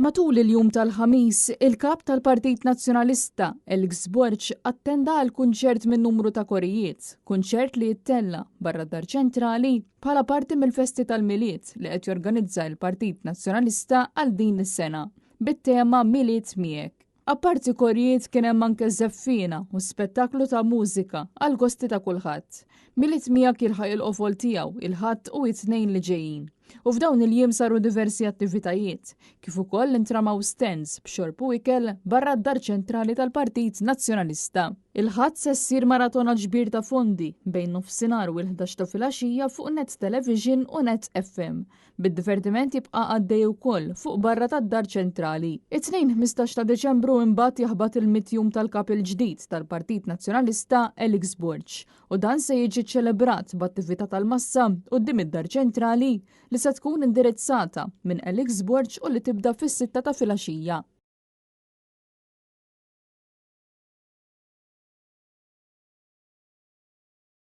Matul il-jum tal-Ħamis, il-Kap tal-Partit Nazzjonalista, Alex Borg, attenda għal kunċert minn numru ta' korijiet, kunċert li jittella' barra d-Dar Ċentrali bħala parti mill-festi tal-Milied li qed jorganizza l-Partit Nazzjonalista għal din is-sena, bit-tema Milied Miegħek. Apparti korijiet kien hemm anke żeffiena u spettaklu ta' mużika għall-gosti ta' kulħadd. Milied Miegħek jilħaq il-qofol tiegħu il-Ħadd u t-Tnejn li ġejjin. U f'dawn il-jiem saru diversi attivitajiet, kif ukoll intramaw stands b'xorb u ikel barra d-Dar Ċentrali tal-Partit Nazzjonalista. Il-Ħadd se ssir maratona ġbir ta' fondi bejn nofsinhar u l-11 ta' filgħaxija fuq Net Television u Net FM, bid-divertiment jibqa' għaddej ukoll fuq barra tad-Dar Ċentrali. It-Tnejn 15 ta' Diċembru imbagħad jaħbat il-mitt jum tal-Kap il-ġdid tal-Partit Nazzjonalista Alex Borg u dan se jiġi ċċelebrat b'attività tal-massa quddiem id-Dar Ċentrali li se tkun indirizzata minn Alex Borg u li tibda fis-sitta ta' filgħaxija.